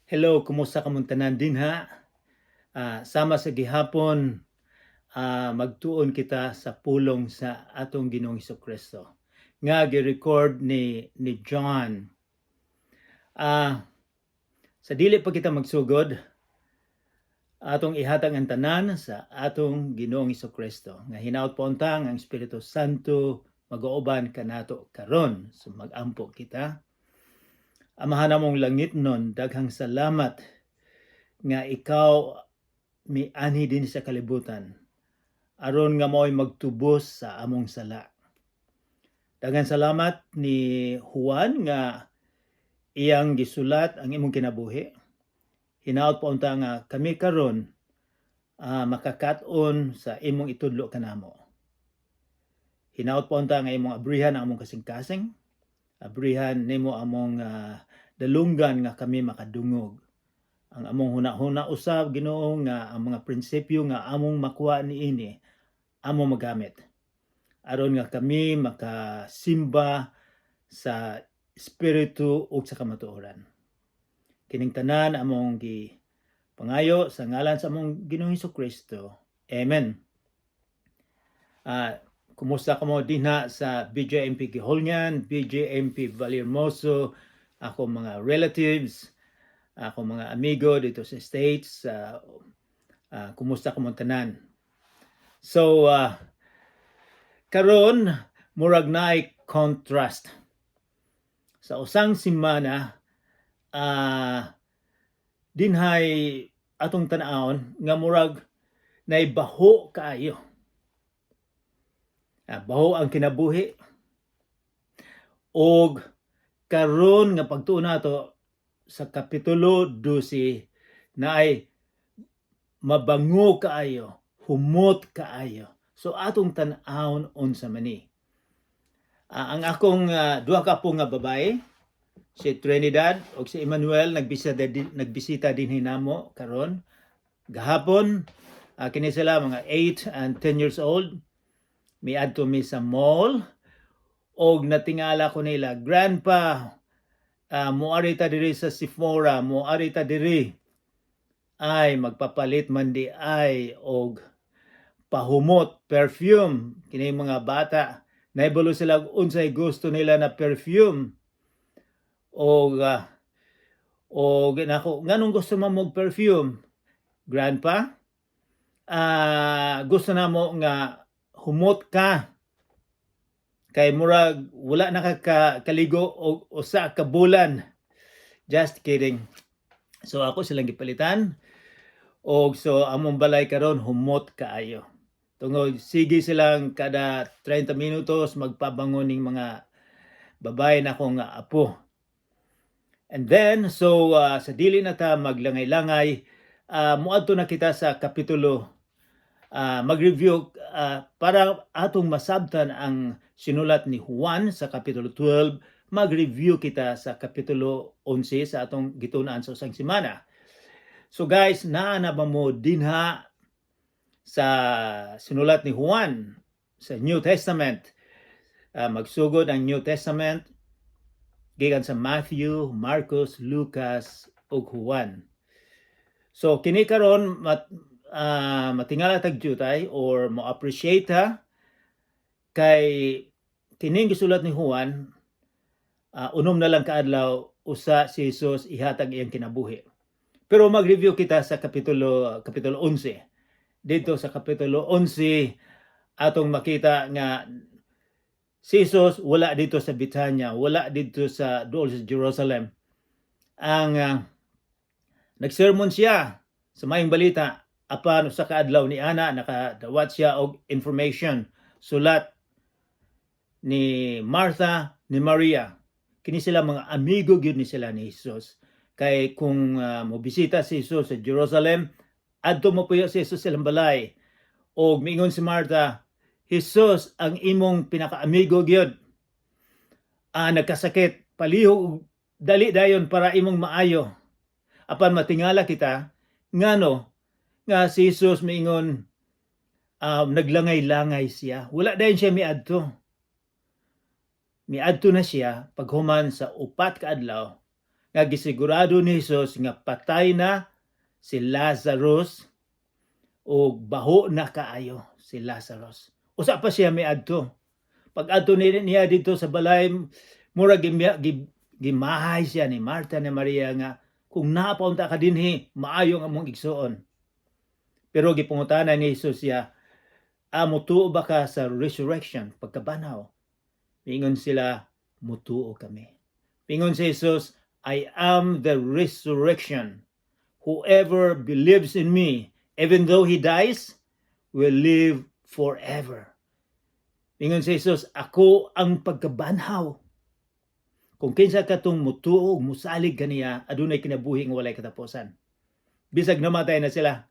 Hello, kumusta kamong tanan dinha? Sama sa gihapon, magtuon kita sa pulong sa atong Ginoong Kristo nga gi-record ni John. Sa dili pa kita magsugod, atong ihatag ang tanan sa atong Ginoong Kristo nga hinaot po untang ang Espiritu Santo mag-uuban kanato karon. So mag-ampo kita. Amahan namong langitnon, daghang salamat nga ikaw mianhi dinhi sa kalibutan aron nga mao'y magtubos sa among sala. Daghang salamat ni Juan nga iyang gisulat ang imong kinabuhi. Hinaot po unta nga kami karon makakat-on sa imong itudlo kanamo. Hinaot po unta nga imong abrihan ang among kasing-kasing. Abrihan nimo among dalunggan nga kami makadungog. Ang among huna-huna usab, Ginoo, nga ang mga prinsipyo nga among makuha niini among magamit aron nga kami makasimba sa espiritu ug sa kamatuoran. Kining tanan among gi pangayo sa ngalan sa among Ginoong Kristo. Amen. Kumusta kamo dinha sa BJMP Guihulngan, BJMP Vallehermoso, ako mga relatives, ako mga amigo dito sa States, kumusta kamo tanan? So, karon murag naay contrast. Sa usang semana, dinhay atong tan-awon nga murag nay baho kaayo. Baho ang kinabuhi. Og karon nga pagtuon nato sa Kapitulo 12, naay mabango kaayo, humot kaayo. So atong tan-awon unsa man ni. Ang akong duha ka po nga babae, si Trinidad ug si Emmanuel, nagbisita dinhi namo karon. Gahapon, kini sila mga 8 and 10 years old. Miadto mi sa mall og natingala ko nila, "Grandpa, muari ta diri sa Sephora, muari ta diri." Ay, magpapalit man di ay og pahumot, perfume. Kini mga bata, naibalo sila og unsay gusto nila na perfume. Og nako, "Nganong gusto mo og perfume, Grandpa?" "Gusto na mo nga humot ka. Kay murag wala na ka kaligo og usa ka bulan." Just kidding. So ako silang gipalitan. Og so among balay karon humot kaayo. Tungod sige silang kada 30 minutos magpabango ning mga babae na nga apo. And then, so sa dili na ta maglangay-langay, muadto na kita sa kapitulo, mag-review para atong masabtan ang sinulat ni Juan sa Kapitulo 12, mag-review kita sa Kapitulo 11 sa atong gitun-an sa usang semana. So guys, naa na ba mo dinha sa sinulat ni Juan sa New Testament? Magsugod ang New Testament gikan sa Matthew, Marcos, Lucas ug Juan. So kini karon matingala tag jutay or mo appreciate ha kay kining gisulat ni Juan, unom na lang kaadlaw usa si Jesus ihatag iyang kinabuhi. Pero mag-review kita sa kapitulo 11. Dito sa Kapitulo 11 atong makita nga si Jesus wala dito sa Bitanya, wala dito sa dool sa Jerusalem. Ang nagsermon siya sa maayong balita apan usa ka adlaw ni ana nakadawat siya og information, sulat ni Martha, ni Maria. Kini sila mga amigo gyud ni sila ni Jesus. Kay kung mobisita si Jesus sa Jerusalem, adto mo puyo si Jesus silang balay. Og miingon si Martha, "Jesus, ang imong pinakaamigo gyud nagkasakit, palihog dali dayon para imong maayo." Apan matingala kita ngano nga si Jesus miingon, naglangay-langay siya. Wala dayon siya miadto. Miadto na siya paghuman sa 4 ka adlaw Nga gisigurado ni Jesus nga patay na si Lazarus o baho na kaayo si Lazarus. Usa pa siya miadto. Pag adto niya dito sa balay, mura gimahay siya ni Martha, ni Maria nga kung naa pa unta ka dinhi, maayo ang among igsuon. Pero gipangutana ni Jesus siya, "Mutuo ba ka sa resurrection, pagkabanhaw?" Mingon sila, "Mutuo kami." Mingon si Jesus, "I am the resurrection. Whoever believes in me, even though he dies, will live forever." Mingon si Jesus, "Ako ang pagkabanhaw. Kung kinsa katong mutuo ug musalig kaniya, adunay kinabuhi nga walay katapusan. Bisag namatay na sila."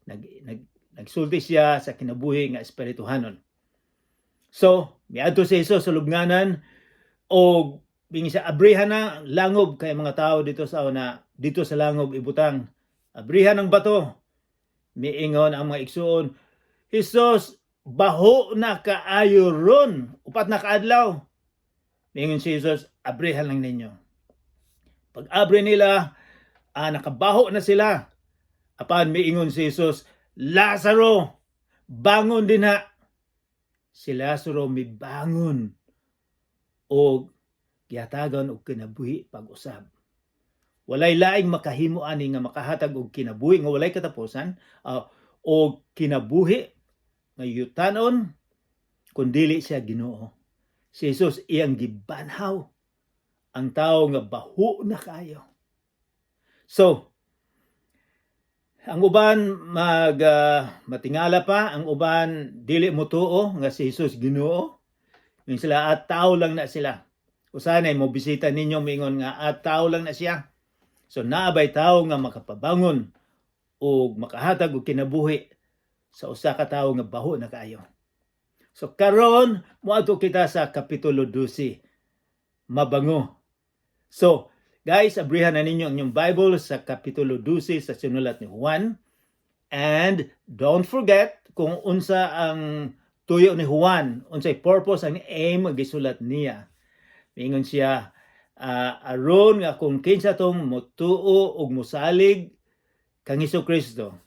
Nag, nag, nagsulti siya sa kinabuhi nga espirituhanon. So, miadto si Jesus sa lubnganan o bingi siya, "Abrihan na langob kay mga tao dito sa una, dito sa langob ibutang. Abrihan ang bato." Miingon ang mga igsuon, "Jesus, baho na kaayo ron. 4 na kaadlaw." Miingon si Jesus, "Abrihan lang ninyo." Pag abre nila, nakabaho na sila. Apan miingon si Jesus, "Lazaro, bangon dinha." Si Lazaro mibangon o gihatagan og kinabuhi pag-usab. Walay laing makahimo ani nga makahatag og kinabuhi nga walay katapusan o kinabuhi nga yutanon kun dili siya Ginoo. Si Jesus, iyang gibanhaw ang tao nga baho na kayo. So, ang uban mag matingala pa, ang uban dili motuo nga si Jesus Ginoo. Ingon sila at tao lang na sila. Usanay mo bisita ninyo, mingon nga at tao lang na siya. So naa bay tao nga makapabangon o makahatag og kinabuhi sa usa ka tawo nga baho na kaayo? So karon moadto kita sa kapitulo 12. Mabango. So guys, abrihan na ninyo ang inyong Bible sa kapitulo 12 sa sinulat ni Juan. And don't forget kung unsa ang tuyo ni Juan, unsay purpose, ang aim gisulat niya. Mingon siya, aron nga kung kinsa tong motuo ug mosalig kang Hesus Kristo,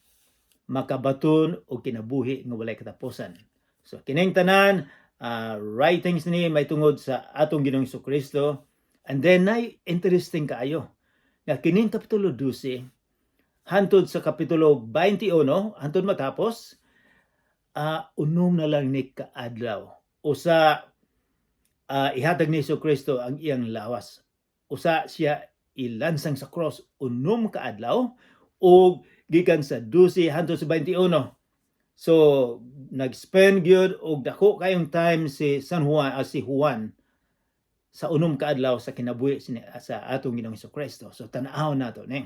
makabaton og kinabuhi nga walay katapusan. So kining tanan writings ni may tungod sa atong Ginoong Hesus Kristo. And then nay interesting kaayo nga kining kapitulo 12 hantod sa kapitulo 21, hantod matapos, 6 na lang ni kaadlaw usa ihatag ni Hesus Kristo ang iyang lawas. Usa siya ilansang sa cross, 6 ka adlaw ug gikan sa 12 hantod sa 21. So nag-spend gyud og dako kayong time si San Juan, si Juan sa 6 ka adlaw sa kinabuhi sa atong Ginoong Hesus Kristo. So tan-awon nato ni.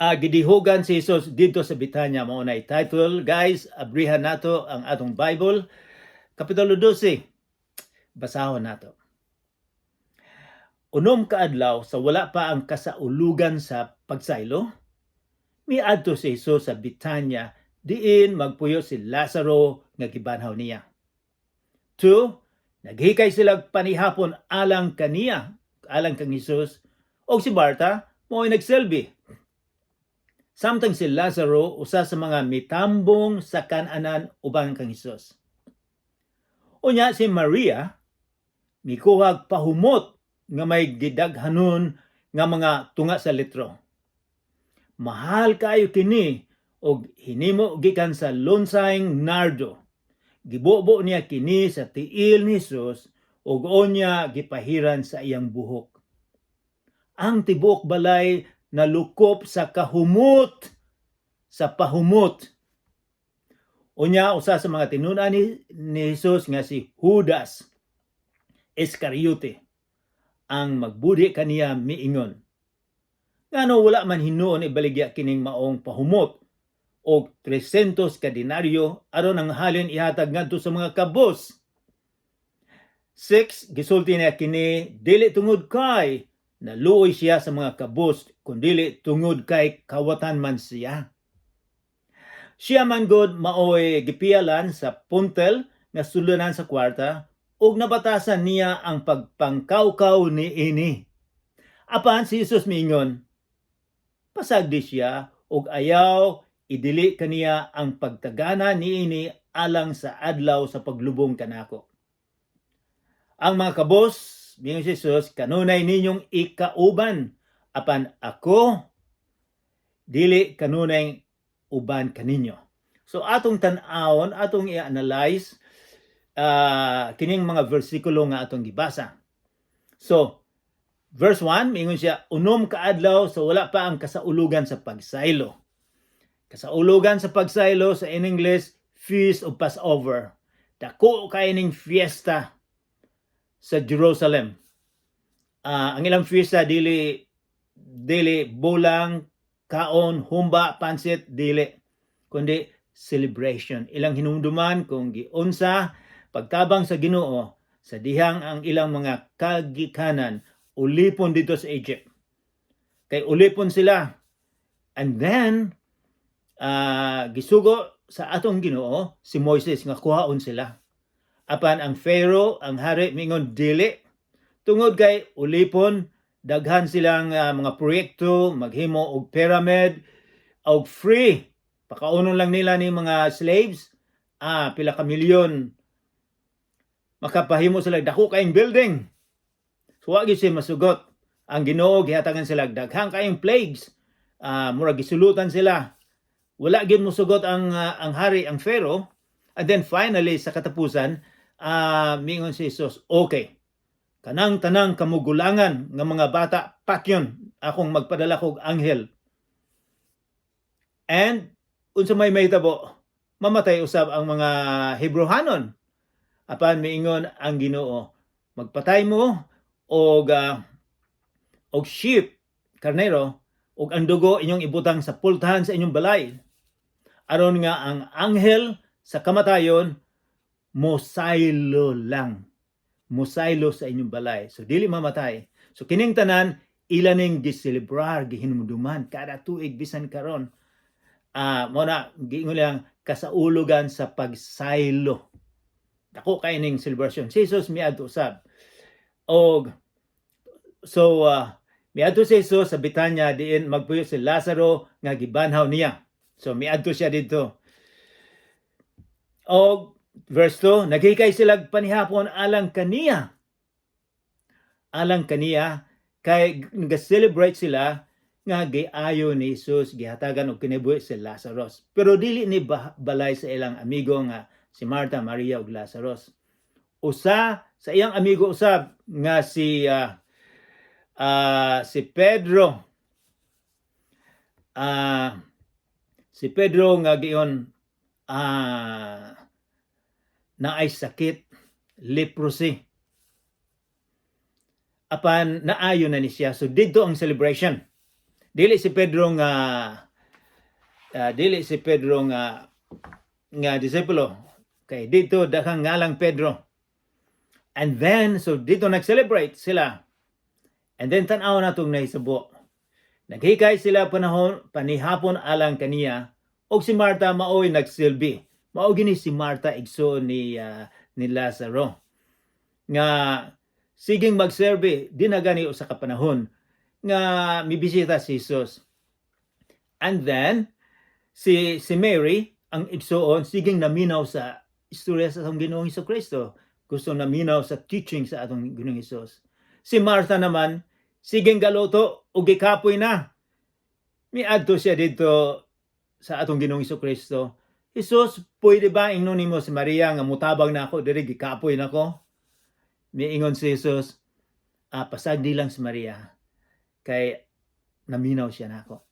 Gidihugan si Jesus didto sa Bitanya mao na title. Guys, abrihan nato ang atong Bible. Kapitulo 12. Basahon nato. 6 ka adlaw sa wala pa ang kasaulugan sa pagsaylo, miadto si Jesus sa Bitanya diin magpuyo si Lazaro nga gibanhaw niya. 2. Naghikay sila panihapon alang kaniya, alang kang Jesus, og si Martha mo'y nagsilbi. Samtang si Lazaro usa sa mga mitambong sa kan-anan uban kang Jesus. Unya si Maria mikuhag pahumot nga may gidaghanon nga mga tunga sa litro. Mahal kaayo kini og hinimo gikan sa lunsayng nardo. Gibubo niya kini sa tiil ni Jesus ug unya gipahiran sa iyang buhok. Ang tibuok balay nalukop sa kahumot sa pahumot. Unya usa sa mga tinun-an ni Jesus nga si Judas Iscariote ang magbudhi kaniya miingon, "Ngano wala man hinuon ibaligya kining maong pahumot og 300 ka denaryo aron ang halin ihatag ngadto sa mga kabos?" 6. Gisulti niya kini dili tungod kay naluoy siya sa mga kabos, kundili tungod kay kawatan man siya. Siya man gud maoy gipialan sa puntel nga sulunan sa kwarta ug nabatasan niya ang pagpangkawkaw niini. Apan si Jesus miingon, "Pasagdi siya ug ayaw idili kaniya ang pagtagana niini alang sa adlaw sa paglubong kanako. Ang mga kabos," miingon si Jesus, "kanunay ninyong ikauban, apan ako dili kanunay uban kaninyo." So atong tan-awon, atong i-analyze kining mga bersikulo nga atong gibasa. So, verse 1, miingon siya, 6 ka adlaw, so wala pa ang kasaulugan sa pagsaylo. Kasaulugan sa pagsaylo, sa in English, Feast of Passover. Dako kay ning fiesta sa Jerusalem. Ang ilang fiesta dili dili bulang, kaon, humba, pansit, dili. Kundi celebration. Ilang hinumduman kung giunsa pagtabang sa Ginoo sa dihang ang ilang mga kagikanan ulipon dito sa Egypt. Kay ulipon sila. And then gisugo sa atong Ginoo si Moises nga kuhaon sila. Apan ang Pharaoh, ang hari, mingon dili tungod kay ulipon, daghan silang mga proyekto, maghimo og pyramid og free. Pakaunon lang nila ni mga slaves, pila ka milyon makapahimo sila dako kayong building. So wa gyud siya masugot. Ang Ginoo gihatagan sila daghang kayong plagues. Murag gisulutan sila. Wala gyud mosugot ang hari, ang Pharaoh. And then finally, sa katapusan, mingon si Jesus, "Okay. Kanang tanang kamugulangan nga mga bata patyon, akong magpadala kog anghel." And unsa may mahitabo? Mamatay usab ang mga Hebrehanon. Apan miingon ang Ginoo, "Magpatay mo og sheep, karnero, ug ang dugo inyong ibutang sa pultahan sa inyong balay. Aron nga ang anghel sa kamatayon mosaylo lang. Mosaylo sa inyong balay." So dili mamatay. So kining tanan ila ning giselebrar, gihinumduman kada tuig bisan karon. Mo na giingon lang kasaulugan sa pagsaylo. Dako kay ning celebration. Si Jesus miadto usab. Og so miadto si Jesus sa Betanya diin magpuyo si Lazaro nga gibanhaw niya. So miadto siya didto. Og verse 2, naghikay sila panihapon alang kaniya. Alang kaniya kay nag-celebrate sila nga giayo ni Jesus, gihatagan og kinabuhi si Lazarus. Pero dili ni balay sa ilang amigo nga si Martha, Maria ug Lazarus. Usa sa iyang amigo usab nga si Pedro, si Pedro nga giyon naay sakit, leprosy. Apan naayo na ni siya. So didto ang celebration. Dili si Pedro nga disipulo kay didto daghang ngalang Pedro. And then so didto nag-celebrate sila. And then tan-aw natong nahisabo. Naghikay sila panahon panihapon alang kaniya og si Martha maoy nagsilbi. Mao gini si Martha, igsoon ni Lazaro. Nga siging magserbi di na gani usa ka panahon nga mibisita si Jesus. And then si Mary ang igsoon, siging naminaw sa istorya sa atong Ginoong Kristo. Gusto naminaw sa teaching sa atong Ginoong Hesus. Si Martha naman siging galuto ug gikapoy na. Miadto siya didto sa atong Ginoong Kristo. "Jesus, pwede ba ingnon nimo si Maria nga mutabang na ako diri, gikapoy na ko?" Miingon si Jesus, "Pasagdi lang si Maria kay naminaw siya nako."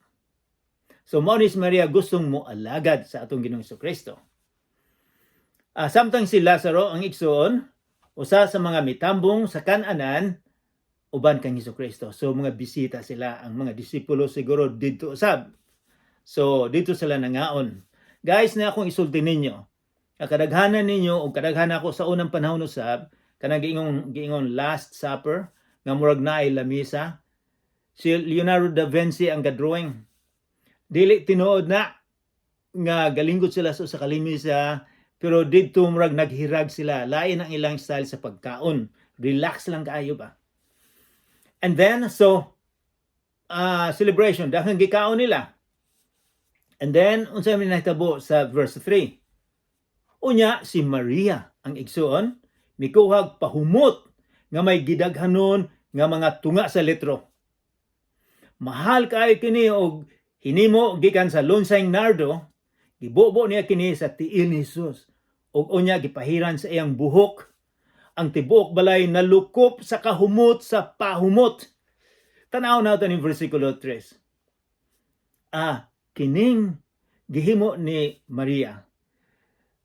So mao ni si Maria, gustong mo alagad sa atong Ginoong Kristo. Samtang si Lazaro ang igsoon, usa sa mga mitambong sa kan-anan uban kang Hesus Kristo. So mga bisita sila, ang mga disipulo siguro didto usab. So didto sila nangaon. Guys, na akong isulti ninyo. Ang kadaghanan ninyo o kadaghanan ako sa unang panahon usab kanang giingon giingon Last Supper nga murag naay lamisa. Si Leonardo da Vinci ang gadrawing. Dili tinuod na nga galingkod sila sa usa ka lamisa, pero didto murag naghirag sila. Lain ang ilang style sa pagkaon. Relax lang kaayo ba. And then so celebration, daghang gikaon nila. And then unsa man nahitabo sa verse 3? Unya si Maria ang igsuon mikuhag pahumot nga may gidaghanon nga mga tunga sa litro. Mahal kaayo kini og hinimo gikan sa lunsayng nardo, gibubo niya kini sa tiil ni Jesus ug unya gipahiran sa iyang buhok. Ang tibuok balay nalukop sa kahumot sa pahumot. Tanaw nato ni versikulo 3. Kining gihimo ni Maria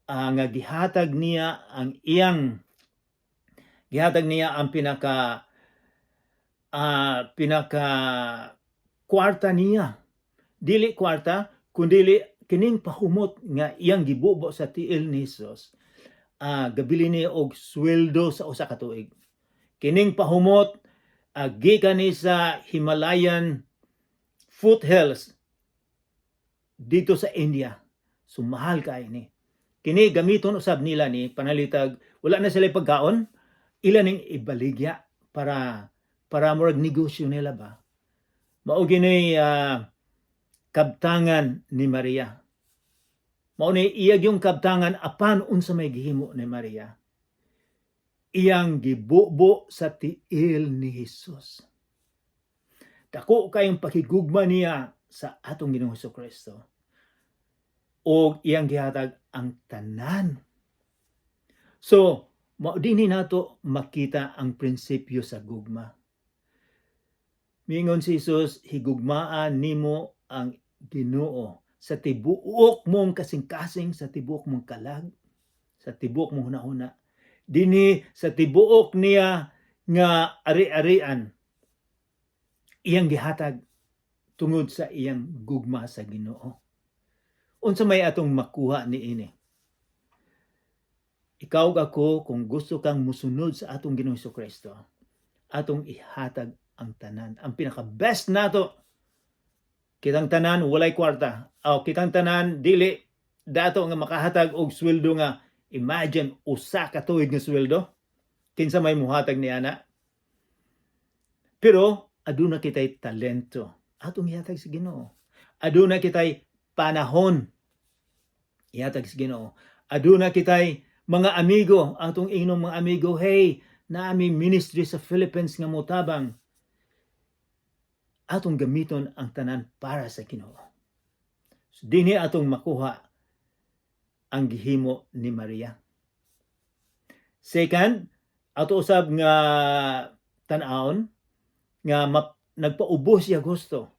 nga gihatag niya ang pinaka kwarta niya. Dili kwarta kundili kining pahumot nga iyang gibubo sa tiil ni Jesus. Gabili ni og sweldo sa usa ka tuig. Kining pahumot gikan ni sa Himalayan foothills dito sa India. So mahal kaayo ni. Kini gamiton usab nila ni panalitag wala na sila pagkaon, ila ning ibaligya para murag negosyo nila ba. Mao gini kabtangan ni Maria. Mao ni iya yung kabtangan, apan unsa may gihimo ni Maria? Iyang gibubo sa tiil ni Jesus. Dako kayong pakigugma niya sa atong Ginoong Hesus Kristo. Og iyang gihatag ang tanan. So, mao dinhi nato makita ang prinsipyo sa gugma. Mingon si Jesus, "Higugmaan nimo ang Ginoo sa tibuok mong kasing-kasing, sa tibuok mong kalag, sa tibuok mong hunahuna." Dinhi sa tibuok niya nga ari-arian, iyang gihatag tungod sa iyang gugma sa Ginoo. Unsa may atong makuha niini? Ikaw ug ako, kung gusto kang musunod sa atong Ginoong Kristo, atong ihatag ang tanan, ang pinaka best nato. Kitang tanan walay kwarta. O kitang tanan dili dato nga makahatag og sweldo nga, imagine, usa ka tuig nga sweldo. Kinsa may muhatag ni ana? Pero aduna kitay talento. Atong ihatag sa Ginoo. Aduna kitay panahon. Ihatag sa Ginoo. Aduna kitay mga amigo, atong ingnon mga amigo, "Hey, naa mi ministry sa Philippines nga motabang." Atong gamiton ang tanan para sa Ginoo. So, dinhi atong makuha ang gihimo ni Maria. Second, ato usab nga tan-awon nga nagpaubos siya gusto.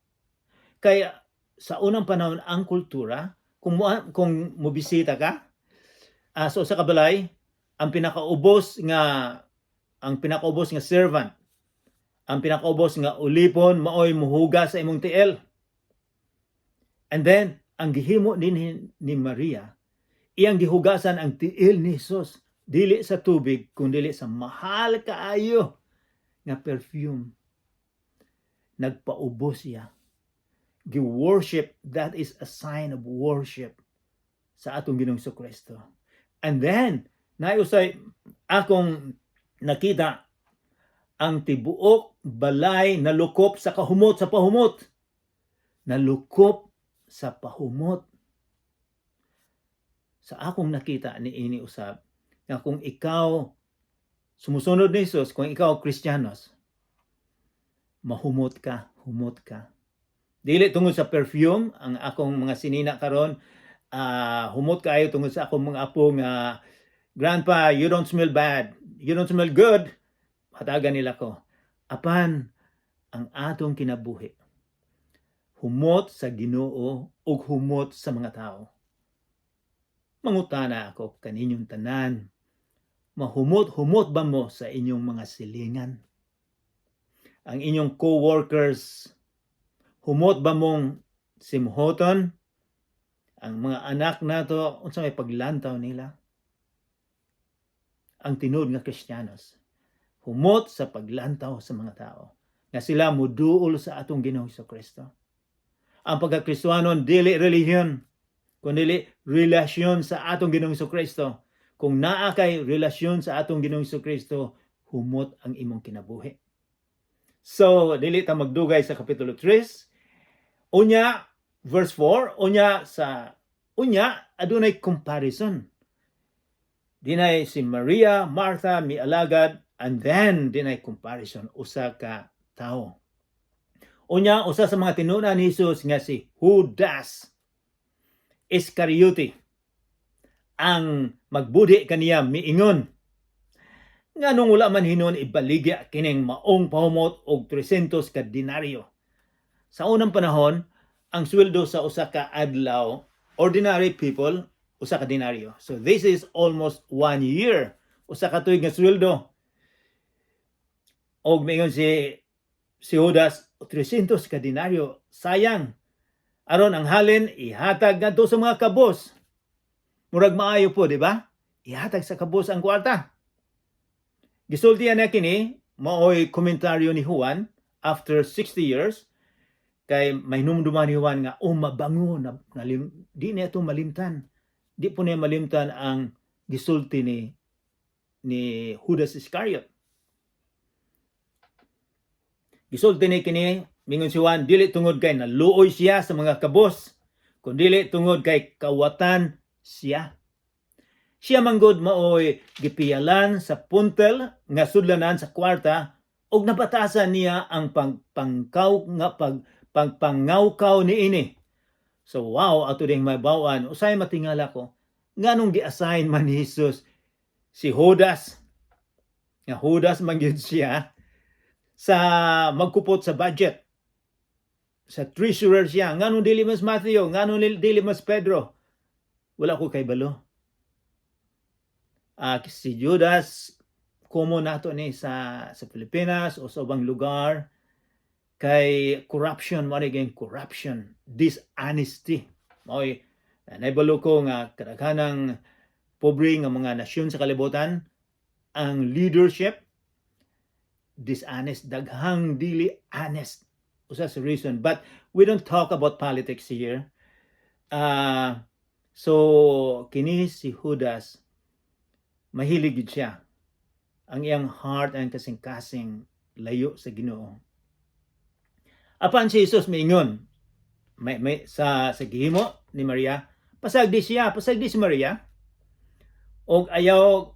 Kaya sa unang panahon ang kultura, kung mobisita ka so sa kabalay, ang pinakaubos nga servant, ang pinakaubos nga ulipon, maoy muhugas sa imong tiil. And then ang gihimo din ni Maria, iyang gihugasan ang tiil ni Jesus dili sa tubig kundi sa mahal kaayo nga perfume. Nagpaubos siya. Gi-worship, that is a sign of worship sa atong Ginoong Kristo. And then, naay usay akong nakita, ang tibuok balay nalukop sa kahumot sa pahumot. Nalukop sa pahumot. Sa akong nakita ni ini usab nga kung ikaw sumusunod ni Jesus, kung ikaw Kristiyanos, mahumot ka, humot ka. Dili tungod sa perfume, ang akong mga sinina karon, humot kaayo tungod sa akong mga apo nga, "Grandpa, you don't smell bad. You don't smell good." Hatagan nila ko. Apan ang atong kinabuhi, humot sa Ginoo ug humot sa mga tao. Mangutana ako kaninyong tanan, mahumot-humot ba mo sa inyong mga silingan? Ang inyong co-workers, humot ba mong simhoton? Ang mga anak nato, unsa may paglantaw nila? Ang tinuod nga Kristiyanos, humot sa paglantaw sa mga tao nga sila muduol sa atong Ginoong Kristo. Ang pagkakristuhanon dili relihiyon, kundi relasyon sa atong Ginoong Kristo. Kung naa kay relasyon sa atong Ginoong Kristo, humot ang imong kinabuhi. So, dili ta magdugay sa Kapitulo 3. Unya, verse 4, unya sa unya adunay comparison. Dinay si Maria, Martha mialagad, and then dinay comparison, usa ka tawo. Unya, usa sa mga tinun-an ni Jesus nga si Judas Iscariote ang magbudhi kaniya miingon, "Nganong wala man hinuon ibaligya kining maong pahumot og 300 ka denaryo?" Sa unang panahon, ang sweldo sa usa ka adlaw, ordinary people, 1 ka denaryo. So this is almost one year. 1 ka tuig nga sweldo. Og miingon si Judas, "300 ka denaryo, sayang. Aron ang halin ihatag ngadto sa mga kabos." Murag maayo po, di ba? Ihatag sa kabos ang kwarta. Gisultihan na kini, maoy komentaryo ni Juan after 60 years, kay may numduman ni Juan nga, oh, mabango, di niya ito malimtan. Di po niya malimtan ang gisulti ni Judas Iscariot. Gisulti ni kini, mingon si Juan, dili tungod kay naluoy siya sa mga kabos, kundili tungod kay kawatan siya. Siya manggod maoy gipiyalan sa puntel nga sudlanan sa kwarta ug nabatasan niya ang pangpangkaw nga pagpangawkaw niini. So wow, ato ding mabaw-an, usay matingala ko nganong gi-assign man ni Jesus si Judas, nga Judas man gyud siya, sa magkupot sa budget. Sa treasurer siya. Nganong dili mas Matthew? Nganong dili mas Pedro? Wala ko kay balo. Si Judas, common nato ni sa Pilipinas o sa ubang lugar kay corruption mo ni, corruption, dishonesty. Maoy naibalo ko nga kadaghanang pobre nga mga nasyon sa kalibutan, ang leadership dishonest, daghang dili honest. Usa sa reason, but we don't talk about politics here. So kini si Judas, mahilig gid siya. Ang iyang heart ang kasing-kasing layo sa Ginoo. Apan si Jesus miingon may sa gihimo ni Maria, pasagdi siya, pasagdi si Maria og ayaw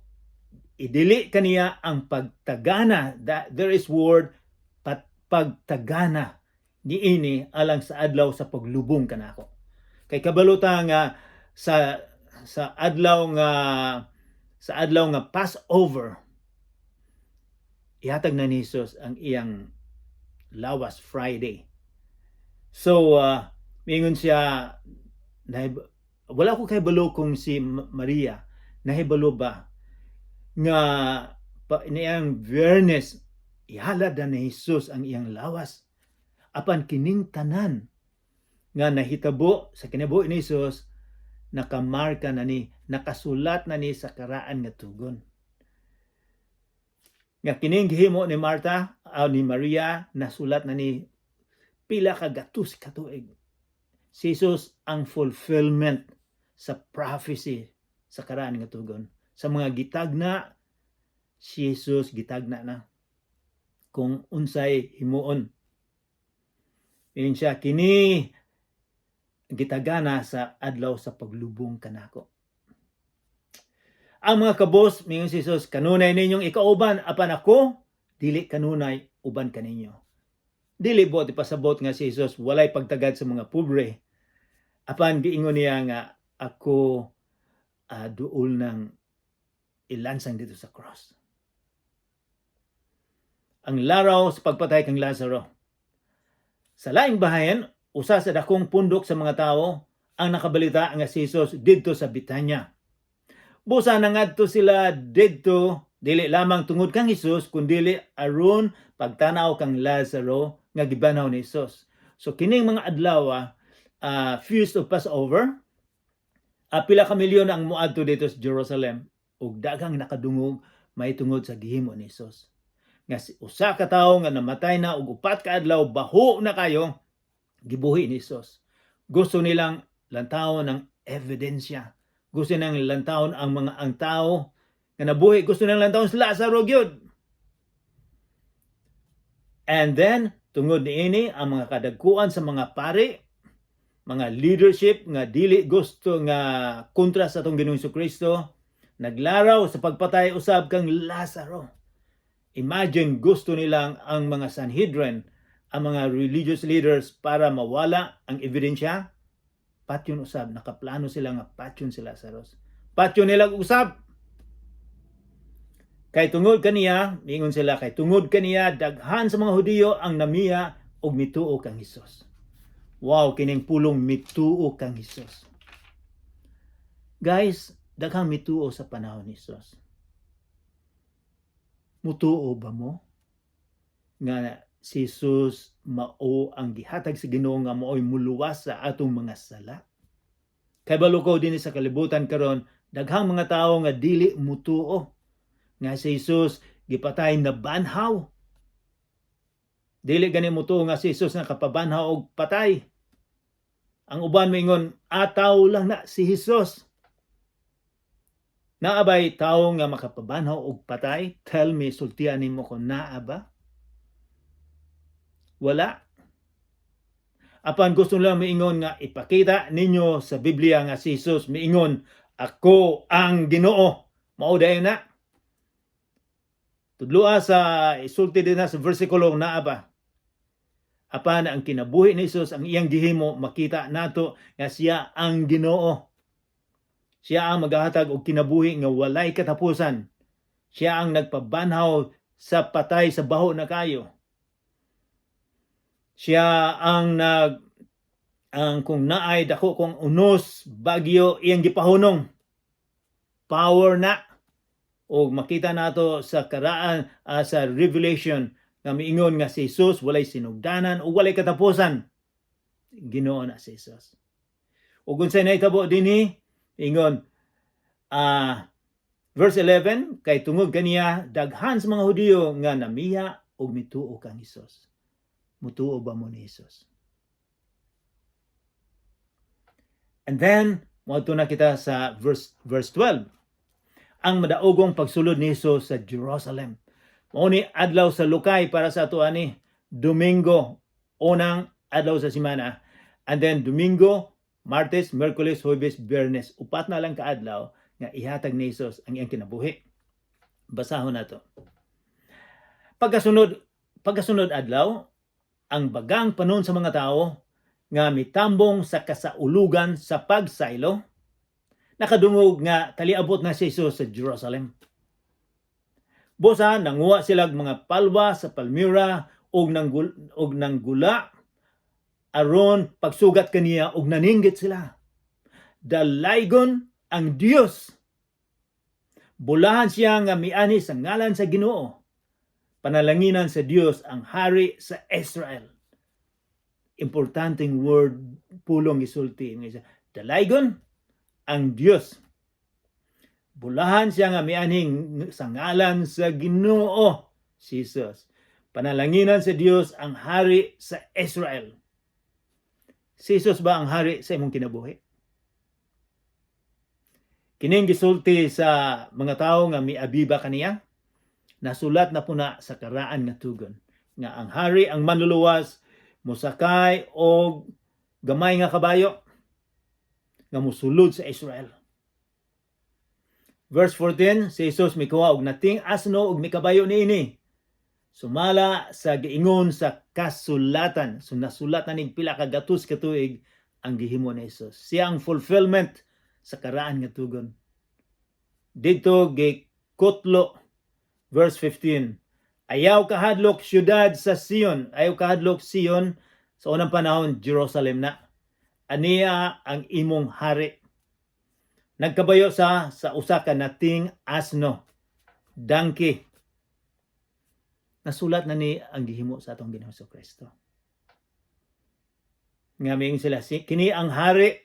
idili kaniya ang pagtagana. That there is word pagtagana niini alang sa adlaw sa paglubong kanako. Kay kabalo ta nga sa adlaw nga Passover, ihatag na ni Jesus ang iyang lawas Friday. So mingon siya, wala ko kahibalo kung si Maria nahibalo ba nga pa, niyang Biyernes ihalad na ni Jesus ang iyang lawas. Apan kining tanan nga nahitabo sa kinabuhi ni Jesus, nakamarka na ni, nakasulat na ni sa Karaan nga Tugon. Nga kining gihimo ni Martha o ni Maria, nasulat na ni pila ka gatos ka tuig. Si Jesus ang fulfillment sa prophecy sa Karaan nga Tugon. Sa mga gitagna, si Jesus gitagna na kung unsay himuon. Ingon siya, "Kini gitagana sa adlaw sa paglubong kanako." Ang mga kabos, mingon si Jesus, "kanunay ninyong ikauban, apan ako, dili kanunay uban kaninyo." Dili buot ipasabot nga si Jesus walay pagtagad sa mga pobre. Apan giingon niya nga ako duol ng ilansang dito sa cross. Ang laraw sa pagpatay kang Lazaro. Sa laing bahayan, usa sa dakong pundok sa mga tao ang nakabalita nga si Jesus didto sa Bitanya. Busa nangadto sila didto dili lamang tungod kang Jesus kundili aron pagtanaw kang Lazaro nga gibanhaw ni Jesus. So kining mga adlaw, Feast of Passover, pila ka milyon ang moadto dito sa Jerusalem ug daghang nakadungog mahitungod sa gihimo ni Jesus. Nga si usa ka tawo nga namatay na og 4 ka adlaw, baho na kayo, gibuhi ni Jesus. Gusto nilang lantawon ng ebidensya. Gusto nilang lantawon ang mga ang tao nga nabuhi. Gusto nilang lantawon si Lazaro gyud. And then, tungod niini, ang mga kadagkuan sa mga pari, mga leadership nga dili gusto nga kontra sa atong Ginoong Kristo, naglaraw sa pagpatay usab kang Lazaro. Imagine, gusto nilang ang mga Sanhedrin, ang mga religious leaders, para mawala ang ebidensya, patyon usab. Nakaplano sila nga patyon si Lazarus. Patyon nila usab. Kay tungod kaniya, mingon sila, kay tungod kaniya, daghan sa mga Hudiyo ang namiya og mituo kang Hesus. Wow, kining pulong "mituo kang Hesus." Guys, daghang mituo sa panahon ni Hesus. Mutuo ba mo nga si Jesus mao ang gihatag sa Ginoo nga mao'y muluwas sa atong mga sala? Kay balo ko dinhi sa kalibutan karon, daghang mga tawo nga dili mutuo nga si Jesus gipatay, na banhaw. Dili gani mutuo nga si Jesus nakapabanhaw og patay. Ang uban moingon, "Ataw lang na si Jesus." Naa bay tawo nga makapabanhaw og patay? Tell me, sultian nimo kung naa ba? Wala. Apan gusto lang miingon nga ipakita ninyo sa Biblia nga si Jesus miingon, "Ako ang Ginoo." Mao dayon na. Tudloa sa isulti din na sa versikulo naa ba. Apan ang kinabuhi ni Jesus, ang iyang gihimo, makita nato nga siya ang Ginoo. Siya ang magahatag og kinabuhi nga walay katapusan. Siya ang nagpabanhaw sa patay sa baho na kayo. Siya ang nag ang kung naay dako kung unos, bagyo, iyang gipahunong. Power na. O makita nato sa karaan sa Revelation nga miingon nga si Jesus walay sinugdanan o walay katapusan. Ginoo na si Jesus. Ug unsay nahitabo dinhi? Ingon verse 11, kay tungod kaniya daghan sa mga Hudiyo nga namiya og mituo kang Hesus. Mutuo ba mo ni Jesus? And then moadto na kita sa verse 12. Ang madaogong pagsulod ni Jesus sa Jerusalem. Mao ni adlaw sa lukay para sa ato ani, Domingo, unang adlaw sa semana. And then Domingo, Martes, Miyerkules, Huwebes, Biyernes, upat na lang kaadlaw nga ihatag ni Jesus ang iyang kinabuhi. Basahon nato. Pagkasunod adlaw, ang bagang panon sa mga tao nga mitambong sa kasaulugan sa pagsaylo, nakadungog nga taliabot na si Jesus sa Jerusalem. Busa nanguha sila mga palwa sa palmyra og nanggula aron pagsugat kaniya og naninggit sila, "Dalaygon ang Dios! Bulahan siya nga mianhi sa ngalan sa Ginoo. Panalanginan sa Dios ang hari sa Israel." Importanteng word, pulong isulti nga siya. "Dalaygon ang Dios. Bulahan siya nga mianhing sa ngalan sa Ginoo," si Jesus. "Panalanginan sa Dios ang hari sa Israel." Si Jesus ba ang hari sa imong kinabuhi? Kining gisulti sa mga tawo nga miabiba kaniya, nasulat na puna sa karaan nga tugon nga ang hari, ang manluluwas, mosakay og gamay nga kabayo nga musulod sa Israel. Verse 14, si Jesus mikuha og nating asno ug mikabayo niini, sumala sa giingon sa kasulatan. So nasulat na ning pila ka gatos ka tuig ang gihimo ni Jesus. Siya ang fulfillment sa karaan nga tugon. Dito gikutlo, verse 15. "Ayaw kahadlok, syudad sa Sion." Ayaw kahadlok, Sion, sa unang panahon Jerusalem na. "Ania ang imong hari. Nagkabayo sa usa ka nating asno." Donkey. Nasulat na ni ang gihimo sa atong Ginoong Kristo. Nga miingon sila, "Kini ang hari."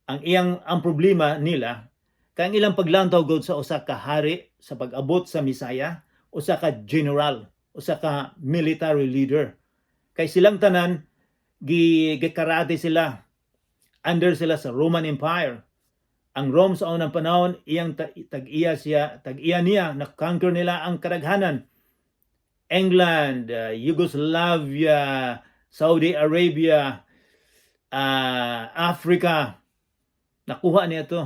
Ang iyang ang problema nila kay ang ilang paglantaw god sa usa ka hari sa pag-abot sa Misaya, usa ka general, usa ka military leader. Kay silang tanan gi gikarate sila, under sila sa Roman Empire. Ang Rome sa unang panahon, iyang tag-iya siya, tag-iya niya, na-conquer nila ang kadaghanan. England, Yugoslavia, Saudi Arabia, Africa, nakuha niya to.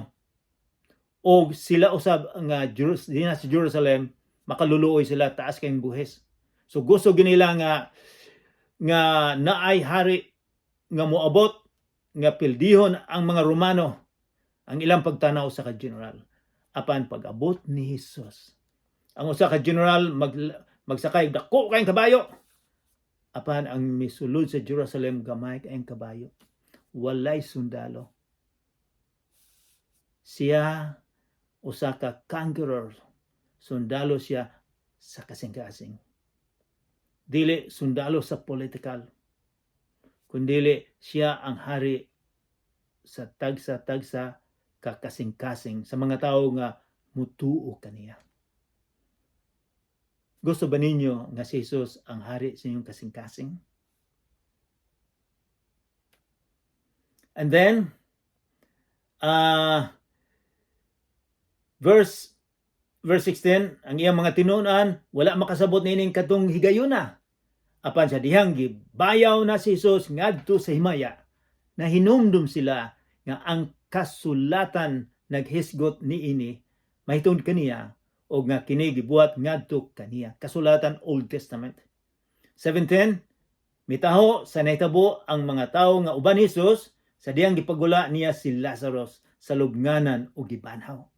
O sila usab nga dinha sa Jerusalem, makaluluoy sila, taas kayong buhis. So gusto ginila nga naay hari nga moabot nga pildihon ang mga Romano, ang ilang pagtanaw sa ka general. Apan pag-abot ni Jesus, ang usa ka general magsakay dako kayong kabayo. Apan ang misulod sa Jerusalem, gamay kayong kabayo. Walay sundalo. Siya usa ka conqueror. Sundalo siya sa kasing-kasing. Dili sundalo sa political. Kundili siya ang hari sa tagsa-tagsa kakasing-kasing sa mga tao nga mutuo kaniya. Gusto ba ninyo nga si Jesus ang hari sa inyong kasing-kasing? And then, verse 16, ang iyang mga tinunan, wala makasabot niining katong higayuna. Apan sa dihang gibayaw na si Jesus ngadto sa himaya, na hinumdum sila nga ang kasulatan naghisgot niini mahitungod kaniya o nga kini gibuhat ngadto kaniya. Kasulatan, Old Testament. 17, mitaho sa nahitabo ang mga tawo nga uban ni Jesus sa dihang gipagula niya si Lazarus sa lubnganan o gibanhaw.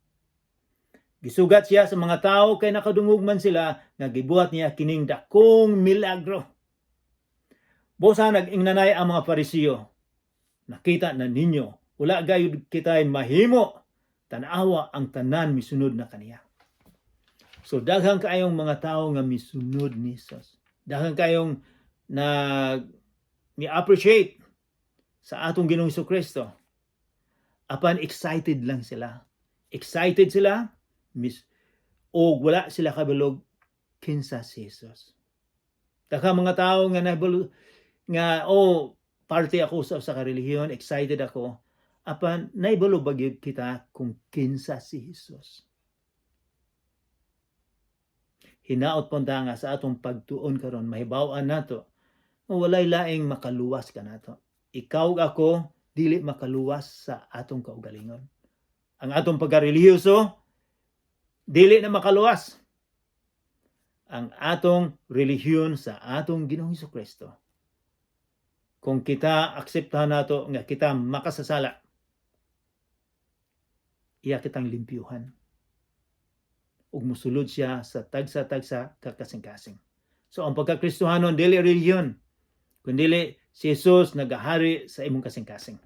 Gisugat siya sa mga tao kay nakadungog man sila nga gibuhat niya kining dakong milagro. Busa nag-ingnanay ang mga Parisiyo. "Nakita na ninyo, wala gayud kitay mahimo. Tanawa, ang tanan misunod na kaniya." So daghang kaayong mga tao nga misunod ni Jesus. Daghang kayong nag ni appreciate sa atong Ginoong Kristo. Apan excited lang sila. Excited sila mis o wala sila kabalog kinsa si Jesus. Daghang mga tao nga nahibalo nga, "Oh, parte ako sa relihiyon, excited ako." Apan naibalo ba gyud kita kung kinsa si Jesus? Hinaot punta nga sa atong pagtuon karon mahibaw-an nato nga walay laing makaluwas kanato. Ikaw ug ako dili makaluwas sa atong kaugalingon. Ang atong pagkarelihiyoso dili na makaluwas. Ang atong relihiyon sa atong Ginoong Kristo. Kung kita akseptahan nato nga kita makasasala, iya kitang limpyuhan ug musulod siya sa tagsa-tagsa kakasing-kasing. So ang pagkakristohanon dili relihiyon, kundili si Jesus nagahari sa imong kasing-kasing.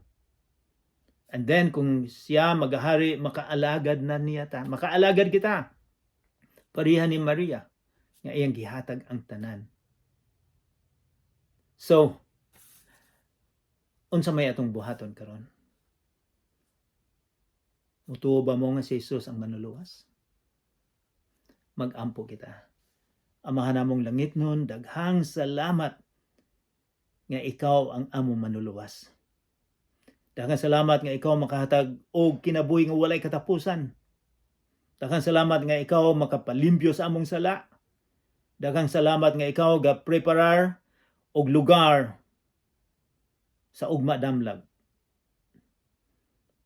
And then kung siya magahari, makaalagad na niya ta, makaalagad kita. Pareha ni Maria nga iyang gihatag ang tanan. So, unsa may atong buhaton karon? Mutuo ba mo nga si Jesus ang manluluwas? Mag-ampo kita. Amahan namong langitnon, daghang salamat nga ikaw ang among manluluwas. Daghang salamat nga ikaw makahatag og kinabuhi nga walay katapusan. Daghang salamat nga ikaw makapalimpyo sa among sala. Daghang salamat nga ikaw ga preparar og lugar sa ugma damlag.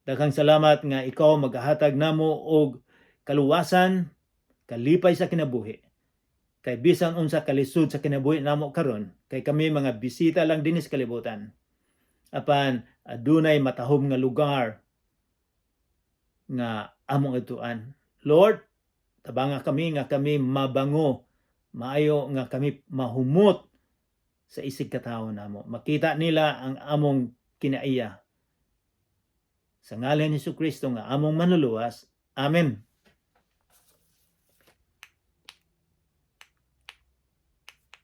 Daghang salamat nga ikaw magahatag namo og kaluwasan, kalipay sa kinabuhi. Kay bisan unsa kalisod sa kinabuhi namo karon, kay kami mga bisita lang dinhi sa kalibutan. Apan adunay matahom nga lugar nga among adtuan. Lord, tabanga kami nga kami mabango, maayo nga kami mahumot sa isig katawo namo. Makita nila ang among kinaiya. Sa ngalan ni Kristo nga among manluluwas. Amen.